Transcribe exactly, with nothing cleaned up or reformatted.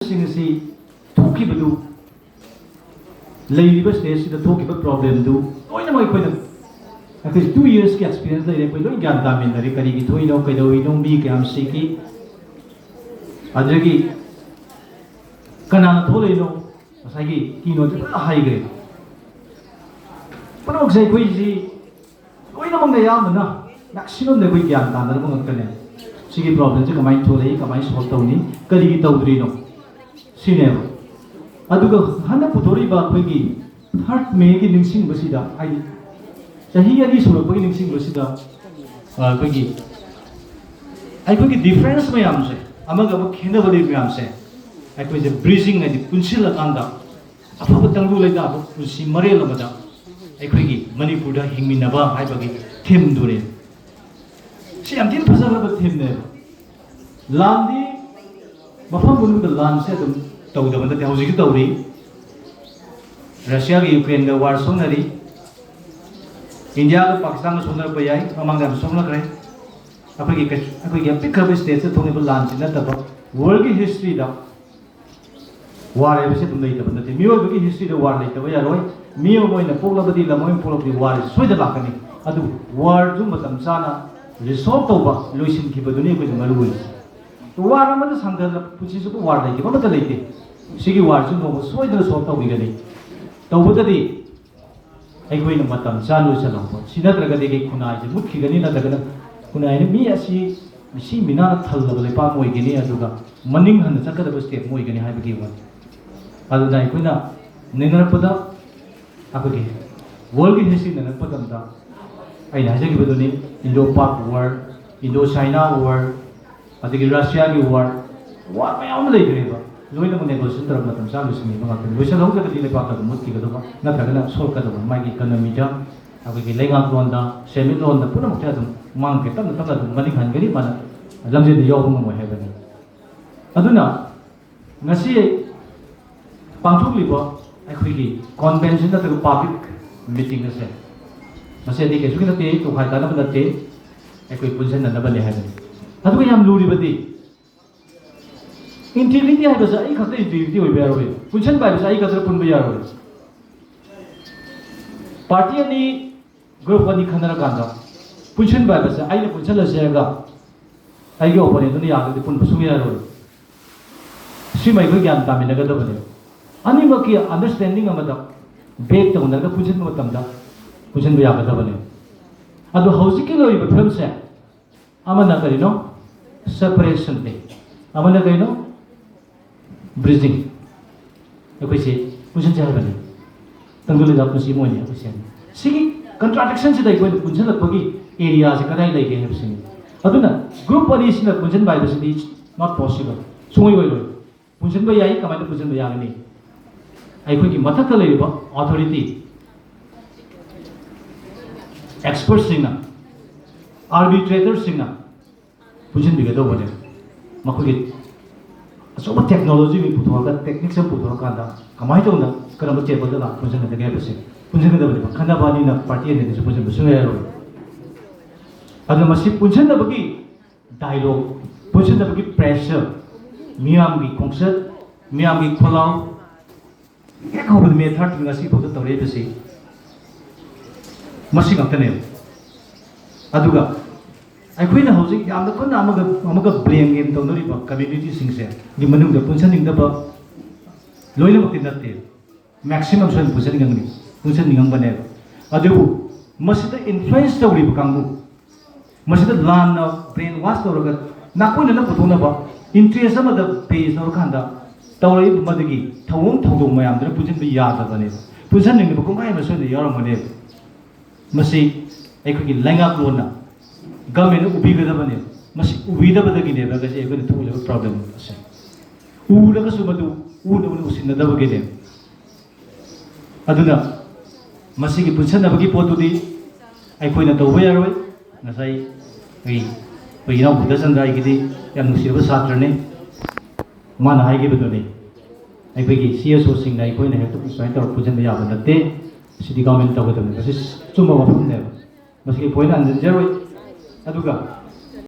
ꯁꯤꯡ ꯑꯁꯤ ꯊꯣꯛꯈꯤꯕꯗꯨ, ꯂꯩꯔꯤꯕ ꯁ꯭ꯇꯦꯖꯁꯤꯗ ꯊꯣꯛꯈꯤꯕ ꯄ꯭ꯔꯣꯕ꯭ꯂꯦꯝꯗꯨ ꯂꯣꯏꯅꯃꯛ ꯑꯩꯈꯣꯏꯅ, ꯑꯩꯈꯣꯏ ꯇꯨ ꯌꯔꯁꯀꯤ ꯑꯦꯛꯁꯄꯤꯔꯤꯌꯦꯟꯁ ꯂꯩꯔꯦ, ꯑꯩꯈꯣꯏ ꯂꯣꯏ ꯒ꯭ꯌꯥꯟ ꯇꯥꯃꯤꯟꯅꯔꯦ꯫ ꯀꯔꯤꯒꯤ ꯊꯣꯛꯏꯅꯣ, ꯀꯩꯗꯧꯔꯤꯅꯣ, ꯃꯤ ꯀꯌꯥꯝ ꯁꯤꯈꯤ, ꯑꯗꯨꯗꯒꯤ ꯀꯅꯥꯅ ꯊꯣꯛꯂꯛꯏꯅꯣ, ꯉꯁꯥꯏꯒꯤ ꯀꯤꯅꯣꯠꯁꯦ ꯐꯖꯅ ꯍꯥꯏꯈ꯭ꯔꯦ꯫ ꯄꯨꯝꯅꯃꯛꯁꯦ ꯑꯩꯈꯣꯏꯁꯤ ꯂꯣꯏꯅꯃꯛꯅ ꯑꯌꯥꯝꯕꯅ ꯃꯦꯛꯁꯤꯃꯝꯗ ꯑꯩꯈꯣꯏ ꯒ꯭ꯌꯥꯟ ꯇꯥꯅꯔꯕ ꯉꯥꯛꯇꯅꯦ꯫ ꯁꯤꯒꯤ ꯄ꯭ꯔꯣꯕ꯭ꯂꯦꯝꯁꯦ ꯀꯃꯥꯏꯅ ꯊꯣꯛꯂꯛꯏ, ꯀꯃꯥꯏꯅ ꯁꯣꯜꯕ ꯇꯧꯅꯤ, ꯀꯔꯤꯒꯤ ꯇꯧꯗ꯭ꯔꯤꯅꯣ, ꯁꯤꯅꯦꯕ꯫ ꯑꯗꯨꯒ ꯍꯟꯗꯛ ꯄꯨꯊꯣꯔꯛꯏꯕ ꯑꯩꯈꯣꯏꯒꯤ ꯊꯥꯔꯠ ꯃꯦꯒꯤ ꯅꯤꯡꯁꯤꯡꯕꯁꯤꯗ, ꯍꯥꯏꯗꯤ ꯆꯍꯤ ꯑꯅꯤ ꯁꯨꯔꯛꯄꯒꯤ ꯅꯤꯡꯁꯤꯡꯕꯁꯤꯗ, ꯑ, ꯑꯩꯈꯣꯏꯒꯤ, ꯑꯩꯈꯣꯏꯒꯤ ꯗꯤꯐ꯭ꯔꯦꯟꯁ ꯃꯌꯥꯝꯁꯦ, ꯑꯃꯒ ꯑꯃꯒ ꯈꯦꯠꯅꯕ ꯂꯩꯕ ꯃꯌꯥꯝꯁꯦ, ꯑꯩꯈꯣꯏꯁꯦ ꯕ꯭ꯔꯤꯖꯤꯡ, ꯍꯥꯏꯗꯤ ꯄꯨꯟꯁꯤꯜꯂꯀꯥꯟꯗ ꯑꯐꯕ ꯇꯪꯗꯨ ꯂꯩꯇꯥꯕ ꯄꯨꯟꯁꯤ ꯃꯔꯦꯜ ꯑꯃꯗ ꯑꯩꯈꯣꯏꯒꯤ ꯃꯅꯤꯄꯨꯔꯗ ꯍꯤꯡꯃꯤꯟꯅꯕ ꯍꯥꯏꯕꯒꯤ ꯊꯤꯝꯗꯨꯅꯦ꯫ ꯁꯤ ꯌꯥꯝ ꯊꯤꯅ ꯐꯖꯈ꯭ꯔꯕ ꯊꯤꯝꯅꯦꯕ꯫ ꯂꯥꯟꯗꯤ ꯃꯐꯝ ꯄꯨꯝꯅꯃꯛꯇ ꯂꯥꯟꯁꯦ ꯑꯗꯨꯝ ꯇꯧꯗꯕ ꯅꯠꯇꯦ, ꯍꯧꯖꯤꯛꯁꯨ ꯇꯧꯔꯤ꯫ ꯔꯁꯤꯌꯥꯒ ꯌꯨꯀ꯭ꯔꯦꯟꯒ ꯋꯥꯔ ꯁꯣꯛꯅꯔꯤ, ꯏꯟꯗꯤꯌꯥꯒ ꯄꯥꯀꯤꯁꯇꯥꯟꯒ ꯁꯣꯛꯅꯔꯛꯄ ꯌꯥꯏ, ꯃꯃꯥꯡꯗ ꯌꯥꯝ ꯁꯣꯛꯅꯈ꯭ꯔꯦ꯫ ꯑꯩꯈꯣꯏꯒꯤ ꯀꯩ-, ꯑꯩꯈꯣꯏꯒꯤ ꯑꯄꯤꯛꯈ꯭ꯔꯕ ꯁ꯭ꯇꯦꯠꯁꯤꯗ ꯊꯣꯛꯂꯤꯕ ꯂꯥꯟꯁꯤ ꯅꯠꯇꯕ ꯋꯥꯔꯜꯒꯤ ꯍꯤꯁꯇ꯭ꯔꯤꯗ ꯋꯥꯔ ꯍꯥꯏꯕꯁꯤ ꯑꯗꯨꯝ ꯂꯩꯇꯕ ꯅꯠꯇꯦ꯫ ꯃꯤꯑꯣꯏꯕꯒꯤ ꯍꯤꯁꯇ꯭ꯔꯤꯗ ꯋꯥꯔ ꯂꯩꯇꯕ ꯌꯥꯔꯣꯏ꯫ ꯃꯤ ꯑꯃ ꯑꯣꯏꯅ ꯄꯣꯛꯂꯕꯗꯤ, ꯂꯝ ꯑꯃ ꯑꯣꯏꯅ ꯄꯣꯛꯂꯕꯗꯤ ꯋꯥꯔꯁꯤ ꯁꯣꯏꯗꯅ ꯂꯥꯛꯀꯅꯤ꯫ ꯑꯗꯨꯕꯨ ꯋꯥꯔꯁꯨ ꯃꯇꯝ ꯆꯥꯅ ꯔꯤꯁꯣꯜꯕ ꯇꯧꯕ, ꯂꯣꯏꯁꯤꯟꯈꯤꯕꯗꯨꯅꯤ ꯑꯩꯈꯣꯏꯅ ꯃꯔꯨ ꯑꯣꯏꯔꯤꯁꯤ꯫ ꯋꯥꯔ ꯑꯃꯗ ꯁꯥꯡꯊꯅ ꯄꯨꯟꯁꯤ ꯆꯨꯞꯄ ꯋꯥꯔ ꯂꯩꯈꯤꯕ ꯑꯃꯠꯇ ꯂꯩꯇꯦ꯫ ꯁꯤꯒꯤ ꯋꯥꯔꯁꯤ ꯅꯣꯡꯃ ꯁꯣꯏꯗꯅ ꯁꯣꯜꯕ ꯇꯧꯕꯤꯒꯅꯤ꯫ ꯇꯧꯕꯇꯗꯤ ꯑꯩꯈꯣꯏꯅ ꯃꯇꯝ ꯆꯥꯅ ꯂꯣꯏꯁꯤꯜꯍꯧꯕ꯫ ꯁꯤ ꯅꯠꯇ꯭ꯔꯒꯗꯤ ꯑꯩꯈꯣꯏ ꯈꯨꯟꯅꯥꯏꯁꯦ ꯃꯨꯠꯈꯤꯒꯅꯤ, ꯅꯠꯇ꯭ꯔꯒꯅ ꯈꯨꯟꯅꯥꯏꯅ ꯃꯤ ꯑꯁꯤ ꯃꯤꯁꯤ ꯃꯤꯅꯥꯅ ꯊꯜꯂꯕ ꯂꯩꯄꯥꯛ ꯑꯃ ꯑꯣꯏꯒꯅꯤ, ꯑꯗꯨꯒ ꯃꯅꯤꯡ ꯍꯟꯅ ꯆꯠꯀꯗꯕ ꯁ꯭ꯇꯦꯠ ꯑꯃ ꯑꯣꯏꯒꯅꯤ ꯍꯥꯏꯕꯒꯤ ꯋꯥꯅꯤ꯫ ꯑꯗꯨꯅ ꯑꯩꯈꯣꯏꯅ ꯅꯩꯅꯔꯛꯄꯗ ꯑꯩꯈꯣꯏꯒꯤ ꯋꯥꯔꯜꯒꯤ ꯍꯤꯁꯇ꯭ꯔꯤ ꯅꯩꯅꯔꯛꯄ ꯃꯇꯝꯗ ꯑꯩꯅ ꯍꯥꯏꯖꯈꯤꯕꯗꯨꯅꯤ, ꯏꯟꯗꯣ ꯄꯥꯛ ꯋꯥꯔ, ꯏꯟꯗꯣ ꯆꯥꯏꯅꯥ ꯋꯥꯔ, ꯑꯗꯒꯤ ꯔꯁꯤꯌꯥꯒꯤ ꯋꯥꯔ, ꯋꯥꯔ ꯃꯌꯥꯝ ꯑꯃ ꯂꯩꯈ꯭ꯔꯦꯕ꯫ ꯂꯣꯏꯅꯃꯛ ꯅꯦꯒꯣꯁꯤꯌꯦꯁꯟ ꯇꯧꯔꯒ ꯃꯇꯝ ꯆꯥꯅ ꯂꯣꯏꯁꯤꯟꯕꯤꯕ ꯉꯥꯛꯇꯅꯤ꯫ ꯂꯣꯏꯁꯤꯜꯍꯧꯗ꯭ꯔꯒꯗꯤ ꯂꯩꯕꯥꯛꯇ ꯑꯗꯨꯝ ꯃꯨꯠꯈꯤꯒꯗꯧꯕ, ꯅꯠꯇ꯭ꯔꯒꯅ ꯁꯣꯛꯀꯗꯧꯕ꯫ ꯃꯥꯒꯤ ꯏꯀꯅꯃꯤꯗ, ꯑꯩꯈꯣꯏꯒꯤ ꯂꯩꯉꯥꯛꯂꯣꯟꯗ, ꯁꯦꯟꯃꯤꯠꯂꯣꯟꯗ ꯄꯨꯝꯅꯃꯛꯇ ꯑꯗꯨꯝ ꯃꯥꯡꯈ꯭ꯔꯦ꯫ ꯇꯞꯅ ꯇꯞꯅ ꯑꯗꯨꯝ ꯃꯅꯤꯡ ꯍꯟꯒꯅꯤ, ꯃꯥꯅ ꯂꯝꯖꯦꯜꯗ ꯌꯥꯎꯕ ꯉꯝꯃꯣꯏ ꯍꯥꯏꯕꯅꯤ꯫ ꯑꯗꯨꯅ ꯉꯁꯤ ꯄꯥꯡꯊꯣꯛꯂꯤꯕ ꯑꯩꯈꯣꯏꯒꯤ ꯀꯣꯟꯚꯦꯟꯁꯟ ꯅꯠꯇ꯭ꯔꯒ ꯄꯕ꯭ꯂꯤꯛ ꯃꯤꯇꯤꯡ ꯑꯁꯦ, ꯃꯁꯤ ꯑꯇꯩ ꯀꯩꯁꯨ ꯅꯠꯇꯦ, ꯇꯣꯈꯥꯏ ꯇꯥꯅꯕ ꯅꯠꯇꯦ, ꯑꯩꯈꯣꯏ ꯄꯨꯟꯁꯤꯟꯅꯅꯕꯅꯦ ꯍꯥꯏꯕꯅꯤ꯫ ꯑꯗꯨꯒ ꯌꯥꯝ ꯂꯨꯔꯤꯕꯗꯤ, Integrity ꯍꯥꯏꯕꯁꯦ ꯑꯩ ꯈꯛꯇ integrity ꯑꯣꯏꯕ ꯌꯥꯔꯣꯏ꯫ ꯄꯨꯟꯁꯤꯟꯕ ꯍꯥꯏꯕꯁꯦ ꯑꯩ ꯈꯛꯇ ꯄꯨꯟꯕ ꯌꯥꯔꯣꯏ꯫ Party ꯑꯅꯤ, group ꯑꯅꯤ ꯈꯟꯅꯔꯀꯥꯟꯗ ꯄꯨꯟꯁꯤꯟꯕ ꯍꯥꯏꯕꯁꯦ ꯑꯩꯅ ꯄꯨꯟꯁꯤꯜꯂꯁꯦ ꯍꯥꯏꯔꯒ ꯑꯩꯒꯤ opponent ꯗꯨꯅ ꯌꯥꯔꯒꯗꯤ ꯄꯨꯟꯕ ꯁꯨꯡꯌꯥ ꯌꯥꯔꯣꯏ꯫ ꯁꯤꯃ ꯑꯩꯈꯣꯏ ꯒ꯭ꯌꯥꯟ ꯇꯥꯃꯤꯟꯅꯒꯗꯕꯅꯦ꯫ ꯑꯅꯤꯃꯛꯀꯤ understanding ꯑꯃꯗ base ꯇꯧꯅꯔꯒ ꯄꯨꯟꯁꯤꯟꯕ ꯃꯇꯝꯗ ꯄꯨꯟꯁꯤꯟꯕ ꯌꯥꯒꯗꯕꯅꯦ꯫ ꯑꯗꯣ ꯍꯧꯖꯤꯛꯀꯤ ꯂꯩꯔꯤꯕ ꯐꯤꯕꯝꯁꯦ, ꯑꯃꯅ ꯀꯔꯤꯅꯣ? Separation ꯅꯤ꯫ ꯑꯃꯅ ꯀꯩꯅꯣ? Bridging꯫ ꯑꯩꯈꯣꯏꯁꯦ ꯄꯨꯟꯁꯤꯟꯁꯦ ꯍꯥꯏꯕꯅꯤ꯫ ꯇꯪꯗꯨ ꯂꯩꯇꯥ ꯄꯨꯟꯁꯤ ꯑꯃ ꯑꯣꯏꯅ ꯑꯩꯈꯣꯏꯁꯦ꯫ ꯁꯤꯒꯤ contradiction ꯁꯤꯗ ꯑꯩꯈꯣꯏꯅ ꯄꯨꯟꯁꯤꯜꯂꯛꯄꯒꯤ area ꯁꯦ ꯀꯗꯥꯏ ꯂꯩꯒꯦ ꯍꯥꯏꯕꯁꯤꯅꯤ꯫ ꯑꯗꯨꯅ group ꯑꯅꯤꯁꯤꯅ ꯄꯨꯟꯁꯤꯟꯕ ꯍꯥꯏꯕꯁꯤꯗꯤ not possible꯫ ꯁꯨꯡꯑꯣꯏ ꯑꯣꯏꯔꯣꯏ꯫ ꯄꯨꯟꯁꯤꯟꯕ ꯌꯥꯏ, ꯀꯃꯥꯏꯅ ꯄꯨꯟꯁꯤꯟꯕ ꯌꯥꯒꯅꯤ? ꯑꯩꯈꯣꯏꯒꯤ ꯃꯊꯛꯇ ꯂꯩꯔꯤꯕ authority, expert ꯁꯤꯡꯅ, arbitrator ꯁꯤꯡꯅ ꯄꯨꯟꯁꯤꯟꯕꯤꯒꯗꯧꯕꯅꯦ꯫ ꯃꯈꯣꯏꯒꯤ ꯑꯆꯧꯕ technology ꯑꯃ ꯄꯨꯊꯣꯛꯑꯒ, techniques ꯑꯃ ꯄꯨꯊꯣꯛꯑꯀꯥꯟꯗ ꯀꯃꯥꯏꯅ ꯇꯧꯅ ꯀꯔꯝꯕ table ꯗ ꯂꯥꯛ ꯄꯨꯟꯁꯤꯟꯒꯗꯒꯦ ꯍꯥꯏꯕꯁꯦ ꯄꯨꯟꯁꯤꯟꯒꯗꯕꯅꯦꯕ꯫ ꯈꯟꯅꯕ ꯑꯅꯤꯅ party ꯑꯅꯤꯗꯁꯨ ꯄꯨꯟꯁꯤꯟꯕ ꯁꯨꯡꯌꯥ ꯌꯥꯔꯣꯏ꯫ ꯑꯗꯨꯅ ꯃꯁꯤ ꯄꯨꯟꯁꯤꯟꯅꯕꯒꯤ dialogue, ꯄꯨꯟꯁꯤꯟꯅꯕꯒꯤ pressure, ꯃꯤꯌꯥꯝꯒꯤ ꯈꯣꯡꯆꯠ, ꯃꯤꯌꯥꯝꯒꯤ ꯈꯣꯜꯂꯥꯎ, ꯍꯦꯛ ꯍꯧꯕꯗ May thirteen ꯉꯁꯤ ꯐꯥꯎꯗ ꯇꯧꯔꯛꯏꯕꯁꯤ ꯃꯁꯤ ꯉꯥꯛꯇꯅꯦꯕ꯫ ꯑꯗꯨꯒ ꯑꯩꯈꯣꯏꯅ ꯍꯧꯖꯤꯛ ꯌꯥꯝꯅ ꯀꯟꯅ ꯑꯃꯒ ꯑꯃꯒ blame game ꯇꯧꯅꯔꯤꯕ community ꯁꯤꯡꯁꯦ ꯒꯤ ꯃꯅꯨꯡꯗ ꯄꯨꯟꯁꯤꯟꯅꯤꯡꯗꯕ ꯂꯣꯏꯅꯃꯛꯇꯤ ꯅꯠꯇꯦ꯫ Maximum ꯁꯣꯏꯅ ꯄꯨꯟꯁꯤꯟꯅꯤꯡꯉꯝꯒꯅꯤ, ꯄꯨꯟꯁꯤꯟꯅꯤꯡꯉꯝꯒꯅꯦꯕ꯫ ꯑꯗꯨꯕꯨ ꯃꯁꯤꯗ influence ꯇꯧꯔꯤꯕ ꯀꯥꯡꯕꯨ, ꯃꯁꯤꯗ ꯂꯥꯟꯅ brain wash ꯇꯧꯔꯒ ꯅꯥꯀꯣꯏꯅꯅ ꯄꯨꯊꯣꯛꯅꯕ interest ꯑꯃꯗ base ꯇꯧꯔꯀꯥꯟꯗ ꯇꯧꯔꯛꯏꯕ ꯃꯗꯨꯒꯤ ꯊꯧꯑꯣꯡ ꯊꯧꯗꯣꯛ ꯃꯌꯥꯝꯗꯨꯅ ꯄꯨꯟꯁꯤꯟꯕ ꯌꯥꯗꯕꯅꯦꯕ꯫ ꯄꯨꯟꯁꯤꯟꯅꯤꯡꯗꯕ ꯀꯣꯡꯒꯥꯏ ꯑꯃ ꯁꯣꯏꯗꯅ ꯌꯥꯎꯔꯝꯒꯅꯦꯕ꯫ ꯃꯁꯤ ꯑꯩꯈꯣꯏꯒꯤ ꯂꯩꯉꯥꯛꯂꯣꯟꯅ, government ꯅ ꯎꯕꯤꯒꯗꯕꯅꯦꯕ꯫ ꯃꯁꯤ ꯎꯕꯤꯗꯕꯗꯒꯤꯅꯦꯕ ꯉꯁꯤ ꯑꯩꯈꯣꯏꯅ ꯊꯣꯛꯂꯤꯕ problem ꯑꯁꯦ꯫ ꯎꯔꯒꯁꯨ ꯃꯗꯨ ꯎꯅ ꯎꯅ ꯎꯁꯤꯟꯅꯗꯕꯒꯤꯅꯦꯕ꯫ ꯑꯗꯨꯅ ꯃꯁꯤꯒꯤ ꯄꯨꯟꯁꯟꯅꯕꯒꯤ ꯄꯣꯠꯇꯨꯗꯤ ꯑꯩꯈꯣꯏꯅ ꯇꯧꯕ ꯌꯥꯔꯣꯏ꯫ ꯉꯁꯥꯏ ꯑꯩ, ꯑꯩꯈꯣꯏ ꯏꯅꯥꯎ ꯕꯨꯙꯆꯟꯗ꯭ꯔ ꯑꯩꯒꯤꯗꯤ ꯌꯥꯝ ꯅꯨꯡꯁꯤꯔꯕ ꯁꯥꯇ꯭ꯔꯅꯤ꯫ ꯃꯥꯅ ꯍꯥꯏꯈꯤꯕꯗꯨꯅꯤ, ꯑꯩꯈꯣꯏꯒꯤ C S O ꯁꯤꯡꯅ ꯑꯩꯈꯣꯏꯅ ꯍꯦꯛꯇ ꯁꯨꯃꯥꯏꯅ ꯇꯧꯔꯒ ꯄꯨꯟꯁꯤꯟꯕ ꯌꯥꯕ ꯅꯠꯇꯦ, city government ꯇꯧꯒꯗꯕꯅꯤ꯫ ꯃꯁꯤ ꯆꯨꯝꯕ ꯋꯥꯐꯝꯅꯦꯕ, ꯃꯁꯤꯒꯤ point ꯍꯟꯖꯤꯟꯖꯔꯣꯏ꯫ ꯑꯗꯨꯒ